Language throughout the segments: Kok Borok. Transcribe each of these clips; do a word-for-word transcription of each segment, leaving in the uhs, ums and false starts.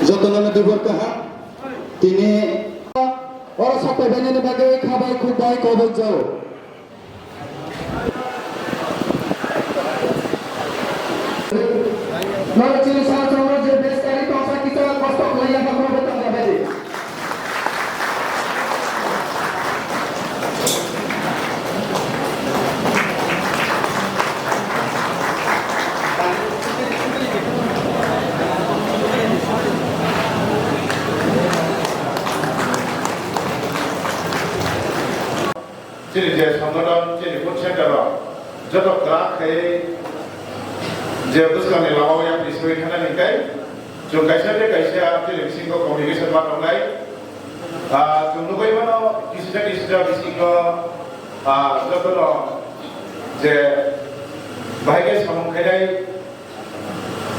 Jotono dubor kaham. Tini oro sapai bainani bagwi khabai khukbai kobok jao. Norok chini sal chongno je beskari tongsa kisa kosto khlai ya, hamro bo tongjabai di. Chini je songothon, chini food center rok joto kwrak khe je bwskangni lama o yapri swi thana ni kai, chwng kaisa tei kaisa chini bisingo communication ma tongnai. Ah, chwng nugwi mano, kisita kisita bisingo, ah, jotono je bahai khe samung khainai,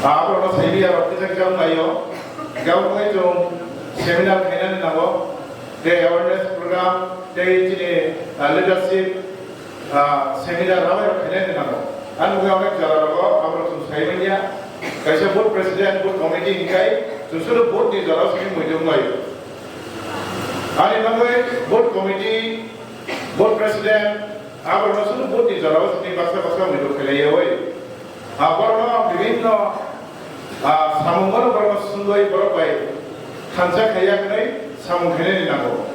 ah, aborokno saiwi aro kisa kisa wnglaio. Hingke abo wngkhe chwng seminar khainani nango, tei awareness program, tei chini, ah, leadership, ah, seminar rok khainani nango. Ani bagwi onek jora rogo aborok chwng sai manya. Kaisa board president, board committee hingkai chwng solo board ni jora simi muitu wnglaio. Ani bagwi board committee, board president, aborokno solo board ni jora o simi baksa baksa muitu khailaio. Ah, borokno bibhinno, ah, samung bono borokno sundoi borok bai thansa khaiya hwnwi samung khainani nango.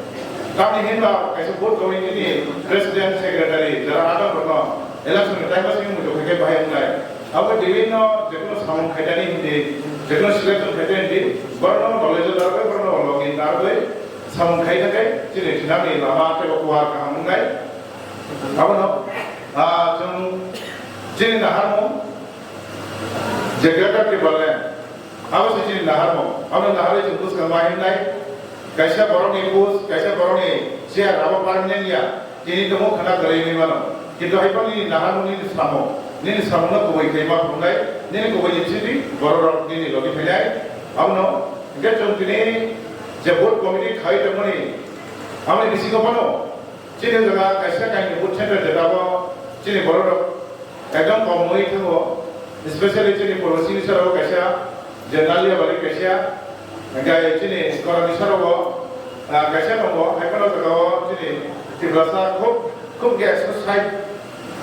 Tamni hinba kaisa board committee ni president, secretary jora adong borokno election ni time o simi muitu khaikhe bahai wngnai. Abo bibhinno jekono samung khainani hindi, jekono selection khainani hindi, borokno knowledge o narwgwi, borokno login narwgwi samung khai thangkhe chini thinani lama tei o kuar kaham wngnai. Abono, ah, chwng chini naharmung je Greater Tipraland, abo se chini naharmung. Abono naharwi chwng bwskang ma himnai, kaisa borokni post, kaisa borokni chair abo permanent ya, tini tongo khwna kwrwi wngwi mano. Kintu hai phano nini naharmung, nini samung, nini samungno kubui khe ma phunuknai, nini kubui ni bisingtwi borok rok nini logi phainai. Abono hingke chwng tini je board committee khai tongmani, aboni bisingo phano chini jaga kaisa kainwi board center jeta bo chini borok rok ekdom kom wngwi thango, especially chini Polo Singh sir o kaisa, je Naliabari kaisa, hingke chini Korani sir o, ah, kaisa tongo, hai phano jaga o chini Tiprasa khub, khub khe ekso sait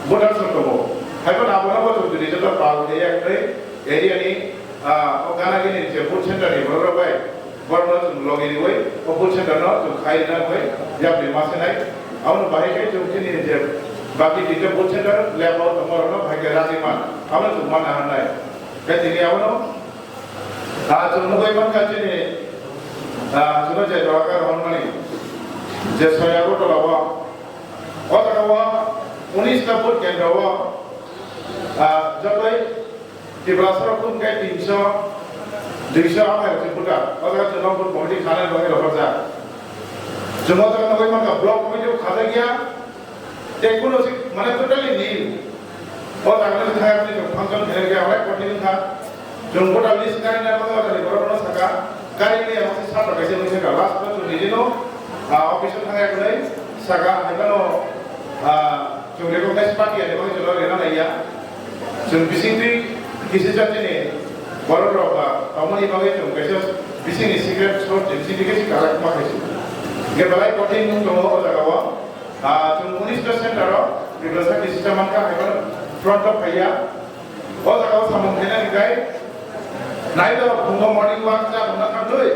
voters rok tongo. Hai phano abono bo chwng tini joto pal khe yak twi area ni, ah, o gana gini je board center ni borok rok bai, borokno chwng logi riwi o board center no chwng khai rina bai yapri ma se nai. Abono bahai khe chwng chini je baki tinta board center lab o tongma rok no bahai khe ragwi man, abono chwng ma naharnai. Khe tini abono, ah, chwng nugwi mankha chini, ah, chwngno je Dwarka rohormani je Soyabo tola o, o jaga o unis ta vote kendro o, ah, jotoi Tiprasa rok kung khe tinso, duiso amai rok se buta. O jaga chwng vote committee khanani bagwi rohorjak. Chwng o jaga nugwi mankha block committee bo khajak ya. Tei kuno se mane totally nil. O jaga no thangya tei chwng function khainai khe onek kothin wngkha. Chwng buta list karinai bagwi o jaga ni borok no saka. Karinai amo se satra kaisa wngwi thangkha. Last o chwng nini no, ah, office o thangya hwnwi saka. Hai phano, ah, chwng recognize party ani bagwi chwng rina naiya. Chwng bisingtwi kisi jatini borok rok ba tongmani bagwi chwng kaisa bisingni secret source ni bisingtwi khe se kalai ma khaisi. Hingke belai kothin wng tongo o jaga o. Ah, chwng unis ta center o Tiprasa kisi ta mankha hai phano front o phaiya. O jaga o samung khainani khe nai do phungo morning walk cha rwna thangwi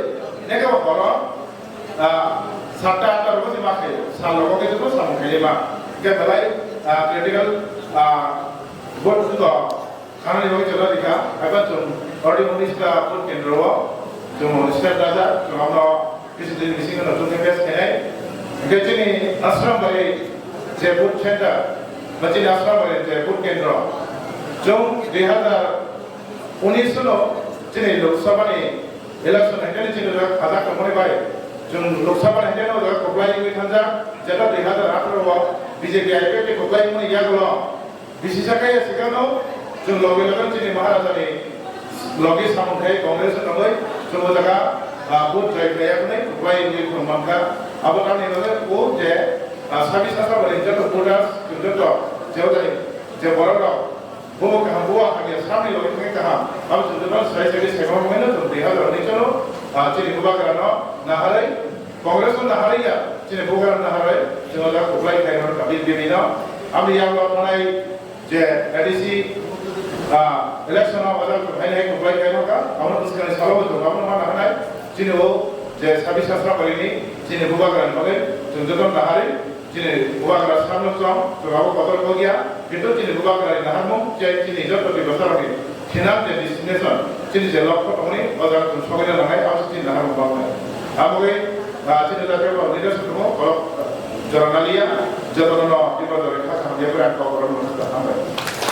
neke bo horo. Ah, satta atta rogo se ma khaio, sal rogo khe joto samung khailai ma. Hingke belai, ah, critical, ah, vote wngkha, khanani bagwi chwla rikha, haiba chwng already unis ta vote kendro o, chwng unis ta dajak, chwng abono kisi din bisingo no chwng face khainai. Hingke chini Ashram Bari je vote center, ba chini Ashram Bari je vote kendro, chwng dui hazar unis no chini Lok Sabha ni election hai khe chini rok khajak tongmani bai, Chwng Lok Sabha ni hwnkheno o jaga kwplai wngwi thangjak, jeta dui hazar atharo o B J P I P F ni kwplai wngmani yagulo bisi sakha ya sikano chwng logi logi chini Maharaja ni logi samung khai Congress ni logi chwng o jaga, ah, vote jai khlai yakni kwplai wngwi thwng mankha. Abo tamni bagwi o je, ah, sabis Asabari joto voters chwng joto je o jai je borok rok Bo kaham, bo hamya, samni logi thangwi kaham. Abo chwng joto sai sai sai kaham hwnwi no chwng dui hazar ni chwng, ah, chini bubagra no naharwi, Congress no naharwi ya, chini bubagra no naharwi, chwng o jaga kwplai khai hwn kabil bini no. Aboni yago thanai je A D C, ah, election o o jaga chwng hai hai kwplai khai hwn ka, abo no bwskang ni salo bo chwng abo no ma naharnai, chini o je sabis Asabari ni chini bubagra ni bagwi chwng joto naharwi, Chini bubagra samno chwng, chwng abo kotor kok ya, kintu chini bubagra ni naharmung, je chini joto Tiprasarokni final je destination, chini je lokho tongmani, o jaga chwng sogwi na nangnai, abo se chini naharmung tongmani. Abo bai, ah, chini jatiyo leadership tongo, borok jora naliya, jotono no Tipra jora kha kaham ya, ang kok borok no hambai.